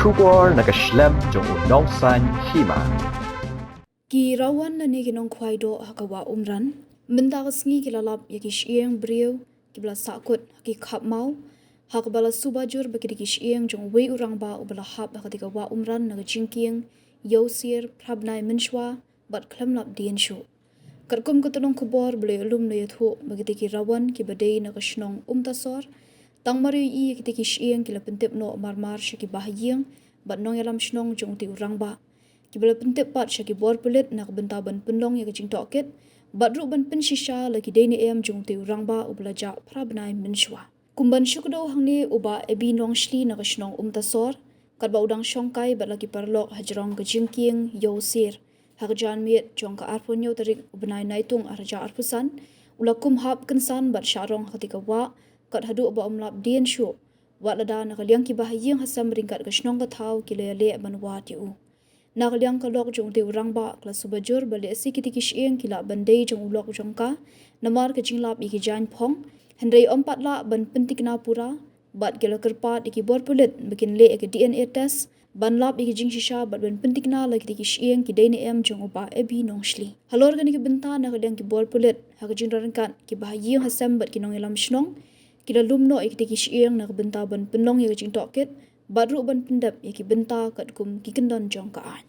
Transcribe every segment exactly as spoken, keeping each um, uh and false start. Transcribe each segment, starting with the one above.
Khubor na ka shlem jong u Nongsaiñ Hima. Ki rawan lane ki nongkhwai doh ha ka Wah Umran mynta ka sngi ki la lap ïa ki shyieng briew kiba la sahkut ha ki khap maw, ha kaba la suba jur ba ki dei ki shyieng jong uwei u rangbah uba la hap ha kata ka Wah Umran na ka jingkieng Ïewsier phra bnai mynshuwa bad khlem lap dien shuh. Katkum ka tnong khubor ba la ïalum la ïathuh ba kita ki rawan kiba dei na ka shnong Umtasor, tang mar ïohi ïa kita ki shyieng ki la pyntip noh marmar sha ki bahaïing bad nongïalam shnong jong uta u rangbah, kiba la pyntip pat sha ki bor pulit na ka bynta ban pynlong ïa ka jingtohkit bad ruh ban pynshisha la ki dei ne em jong uta u rangbah uba la jah phra bnai mynshuwa. Kum ban shu kdew hangne, u Bah Ebi Nongshli na ka shnong Umtasor, katba u dang shongkai bad la ki paralok hajrong ka jingkieng Ïewsier ha ka janmiet jong ka arphew hynñiew tarik u bnai Naitung arhajar arphew san, u la kum hap kynsan bad shah rong ha kata ka wah kat haduh ba um lap dien shuh, wat lada na ka liang ki bahaïing hasem ryngkat ka shnong ka thaw ki la ïaleh ban wad ïa u. Na ka liang ka lok jong uta u rangbah ka la suba jur ba lehse kita ki shyieng ki lah ban dei jong u lok jong ka namar ka jinglap ïa ki jaiñ phong, hynrei ym pat lah ban pyntikna pura bad ki la kyrpad ïa ki bor pulit ba kin leh ïa ka D N A test ban lap ïa ki jingshisha bad ban pyntikna la kita ki shyieng ki dei ne em jong u Bah Ebi Nongshli. Halor kane ka bynta, na ka liang ki bor pulit ha ka jingïaryngkat ki bahaïing hasem bad ki nongïalam shnong ki la lum noh ïa kita ki shyieng na ka bynta ban pynlong ïa ka jingtohkit bad ruh ban pyndep ïa ki bynta katkum ki kyndon jong ka aiñ.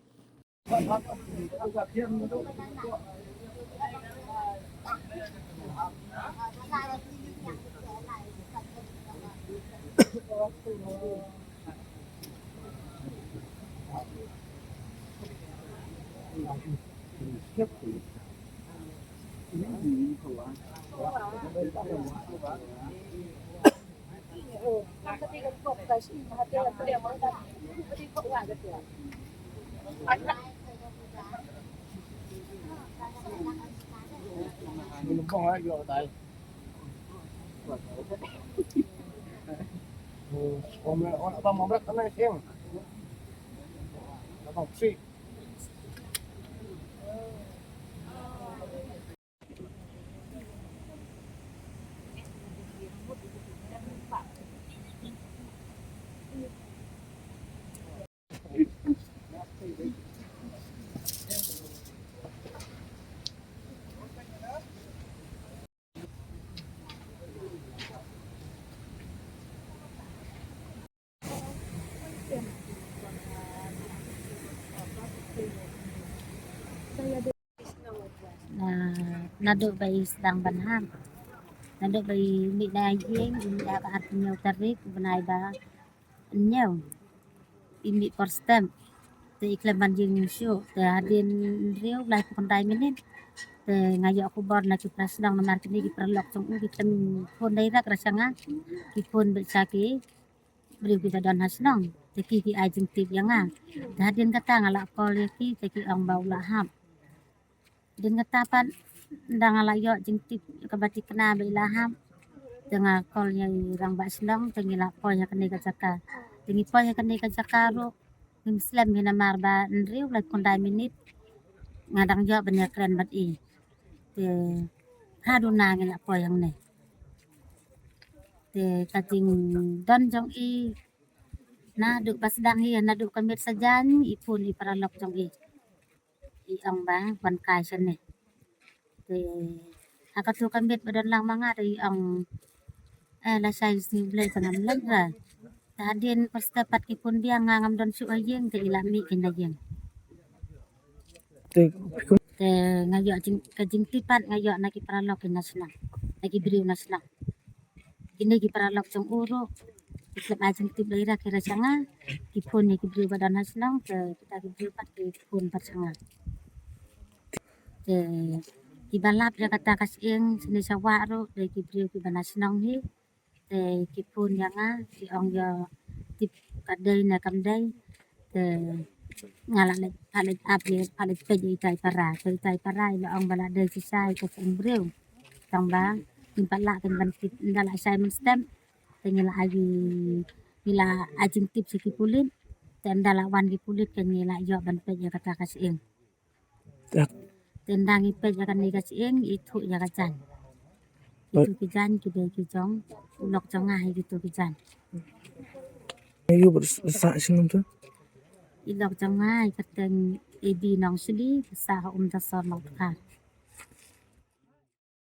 Na, naduh ba i sdang ban hap, naduh ba i mih na ïing, i mih ha ka arphew hynñiew tarik u bnai ba hynñiew, i mih por step, te i khlem ban ïeng shuh, te hadien hynriew laiphew khyndai minit te nga ïoh khubor na ki para shnong namar kine ki paralok jong u ki khlem phone direct ra sha nga, ki phone beit sha ki briew kiba don ha shnong, te ki ki ai jingtip ïa nga. Te hadien kata nga la call ïa ki, te ki ong ba u la hap. Hadien kata pat, ynda nga la ïoh jingtip kaba thikna ba i la hap, te nga call ïa i rangbah shnong, te ngi la poi ha kane ka jaka. Te ngi poi ha kane ka jaka ruh ngim slem hi namar ba hynriew laiphew khyndai minit nga dang ïoh ban ïakren bad i. Te phra duna ngi la poi hangne. Te ka jingdon jong i, naduh ba sdang hi, naduh ka miet sajan i phone i paralok jong i, i ong ba wan kai shane. Te ha kato ka miet ba don lang ma nga te i ong, eh, lashai sngi U Blei te ngam leit re. Te hadien por step pat ki phone biang, nga ngam don shuh ha ïing, te i la mih keiñ na ïing. Te nga ïoh jing, ka jingtip pat nga ïoh na ki paralok ki na shnong, na ki briew na shnong. Kine ki paralok jong u ruh ki khlem ai jingtip lei ra ki ra sha nga, ki phone ïa ki briew ba don ha shnong, te kita ki briew pat ki phone pat sha nga. Te kiba lap ïa kata ka shyieng shane sha wah ruh dei ki briew kiba na shnong hi. Te ki phone ïa nga, ki ong ïa tip ka dei ne kam dei. Te nga la leit, la leit ap ïa, la leit peit ïa itai para. Te itai para i la ong ba la dei shisha ïa ka shyieng briew. Tang ba ngim pat lah ken ban tip, ynda la shai mynstep te ngi la ai, ngi la ai jingtip sha ki pulit. Te ynda la wan ki pulit te ngi la ïoh ban peit ïa kata ka shyieng. Te ynda ngi peit ïa kane ka shyieng, ithuh ïa ka jaiñ. Kitu ki jaiñ ki dei ki jong u lok jong nga hi, kitu ki jaiñ. Ayu ber-, sa shnong tu. I lok jong nga i kyrteng Ebi Nongshili, ba sah ha Umdasor, Longkdar.